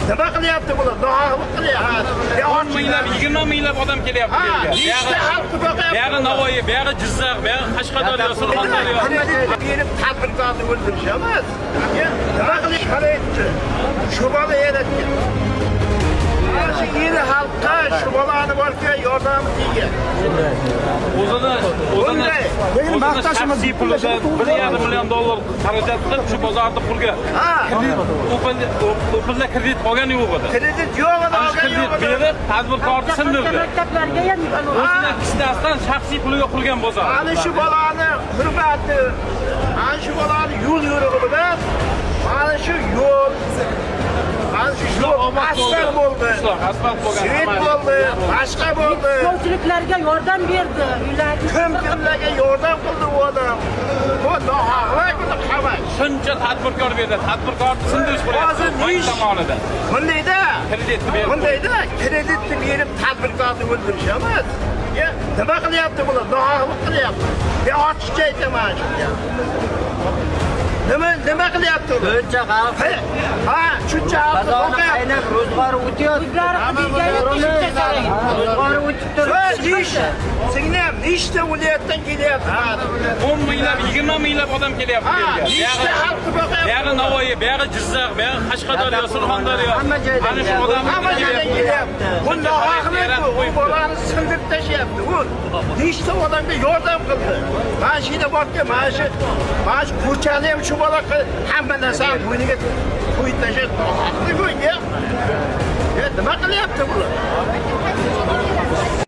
Nima qilyapti bular? Nohaqlik qilyapti. 10 minglab, 20 minglab odam kelyapti Ha, bu yerga. nechta xalqni boqyapti? Buyog'i Navoiy, buyog'i Jizzax, buyog'i Qashqadaryo, Surxondaryo. Kredit berib tadbirkorni o'ldirish emas. Nima qilish qarayapti? Shu bola yaratgan. Mana shu yeri xalqqa shu bolani borki yordami tegan. O'zini o'zini Bunday. o'zini shaxsiy pulidan 1,5 million dollar xarajat qilib shu bozorni qurgan. Ha. Kredit u pulda kredit olgani yo'q edi. Kredit yo'q edi, Ana shu olgan kredit yo'q edi. berib tadbirkorni sindirdi. Maktablarga ham O'zini kissasidan shaxsiy puliga qurgan bozor. Ana shu bolani hurmati, ana shu bolani yo'l yo'rig'i bilan mana shu yo'l, mana shu yo'l asfalt bo'ldi. Qishloq asfalt bo'lgan. Svet bo'ldi, boshqa bo'ldi. Yetishmovchiliklarga yordam berdi. Uylarni Kim kimlarga yordam qildi u odam. Bu nohaqlik, buni qamash. Shuncha tadbirkor berdi. Tadbirkorni sindirish bo'lyapti. Hozir Bank ish- tomonidan. Bundayda Kreditni berib bundayda kreditni berib tadbirkorni o'ldirish emas. Ya, nima qilyapti bular? Nohaqlik qilyapti. Men ochiqcha aytaman shu gapni. Nima qilyapti ular? Shuncha xalq Ha, shuncha xalqni bozorni boqyapti. qaynab ro'zg'ori o'tyapti. o'zlari qilib shuncha sharoit. Ro'zg'ori o'tib turibdi. Va nish, singlim, nechta viloyatdan kelyapti? 10 minglab, 20 minglab odam kelyapti Ha, bu yerga. nechta xalqni boqyapti? Buyog'i Navoiy, buyog'i Jizzax, buyog'i Qashqadaryo, Surxondaryo. Hamma joydan Mana shu odam Hamma joydan kelyapti. Bu nohaqlik bu. Bu bolani sindirib tashlayapti. U nechta odamga yordam qildi. Mana shu yerda borki, mana shu ko'chani ham shu bola hamma narsani bo'yniga qo'yib tashlab, nohaqlik bu. Ya. Ya, nima qilyapti bular?